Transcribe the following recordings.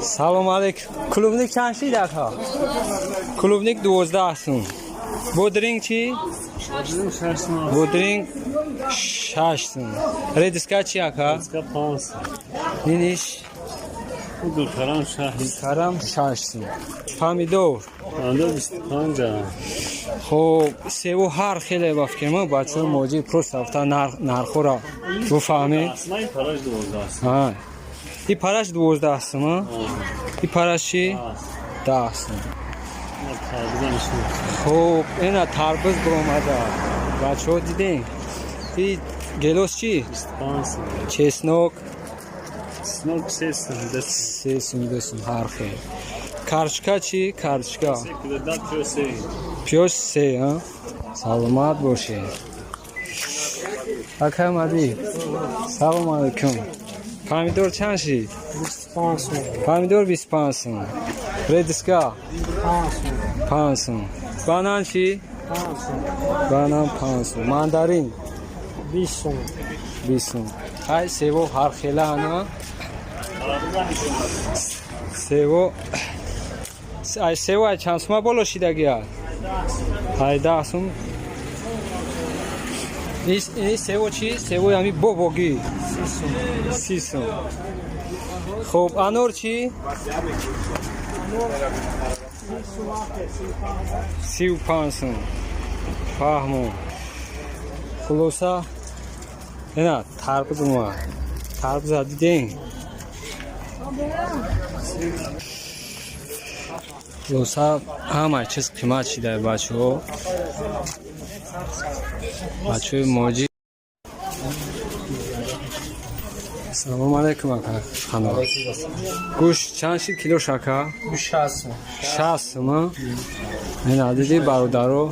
Салом алейкум. Клубника чанд шид, ака? Клубника 12 сум. Бодринг чӣ? Бодринг 6 сум. Редиска чӣ, ака? Иниш? Гулкарам 6 сум. Помидор? Хоб, севу ҳар хеле ба фикр ма, бачаҳои муҳоҷир просто рафта нархҳоро бифаҳмед. И параш 12 сум, и параш чӣ? 10 сум. Хоб, ина тарбуз биромада, бачаҳо, дидем. И гелос чӣ? Чеснок 3 сум, 2 сум, ҳар хел. Картошка чӣ? Картошка, пиёз се. Саломат бошед, акай Мади. Салом алейкум. Помидор чанд шид? Помидор 25 сум. Редиска 5 сум. Банан чӣ? Банан 5 сум. Мандарин 20 сум. 20 сум. Ай, сево ҳар хела ана. Сево, ай, сево ай чанд сума боло шидагия? Ай 10 сум. Ини сево чӣ? Севои ҳами бобогӣ 30 сум. Хуб, анор чӣ? 35 сум. Фаҳмо. Хулоса, ина тарбуз омад. Тарбуза дидем. Хулоса, ҳама чиз қимат шида, бачаҳо, бачаҳои муҳоҷир. Салому алайкум, ака. Хано, гӯшт чанд шид килош, ака? 60 сум. 60 сум. Ина диди, бародаро,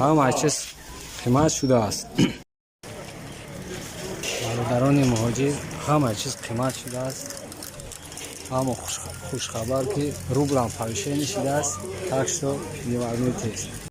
ҳама чиз қимат шудааст. Бародарони муҳоҷир, ҳама чиз қимат шудааст, аммо хушхабар, ки рублам повышение шудааст, так что не волнуйтесь.